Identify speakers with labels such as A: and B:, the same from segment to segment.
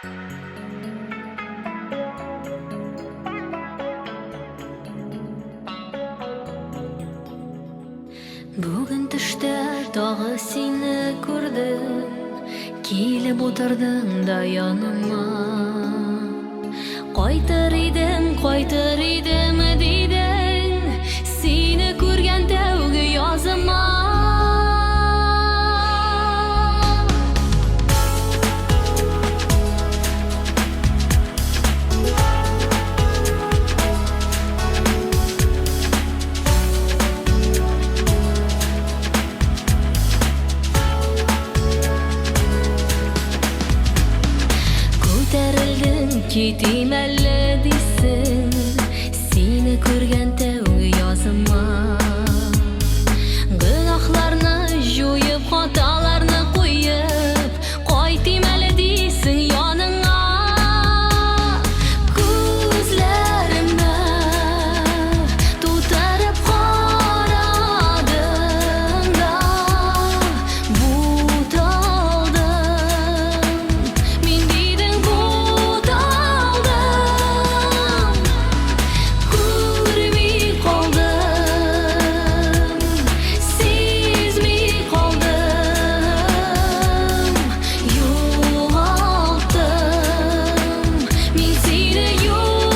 A: Бүген төштә тагы сине күрдем, Килеп утырдың да яныма. Кайтыр идем, кайтыр идем, дидең, Сине күргән тәүге языма. Күтәрелдең, китим әллә дисең, Сине күргән тәүге языма. Гөнаһларны җуеп, хаталарны куеп, Кайтыйм әле дисең яныңа. Күзләремә тутырып карадың да, буталдым. Мин дидең, буталдым. Күрми калдым, сизми калдым, югалттым, мин сине югалттым.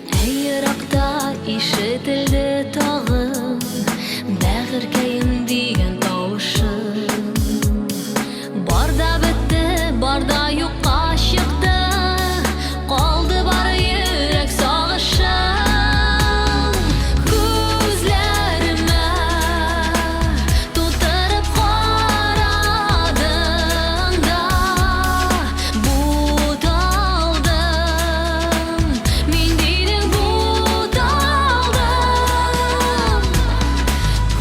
A: Ә еракта ишетелде тагын Бәгырькәем дигән тавышың. Бар да бетте, бар да юкка чыкты, Калды бары йөрәк сагышың. Күзләремә тутырып карадың да, Буталдым, мин дидең, буталдым.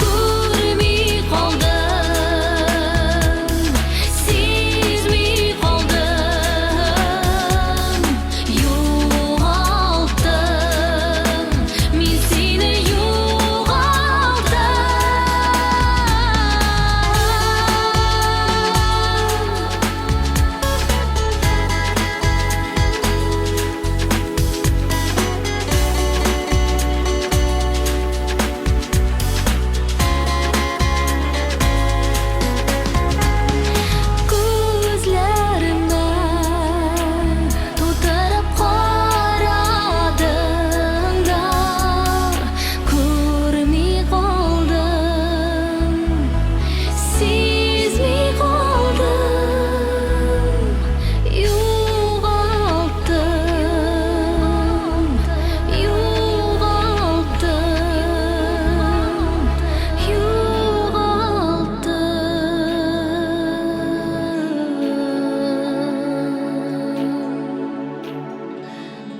A: Күрми калдым, сизми калдым, югалттым, мин сине югалттым. Күзләремә тутырып карадың да, күрми калдым, сизми калдым, югалттым, югалттым, югалттым.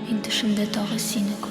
A: Мин төшемдә тагы сине күрдем.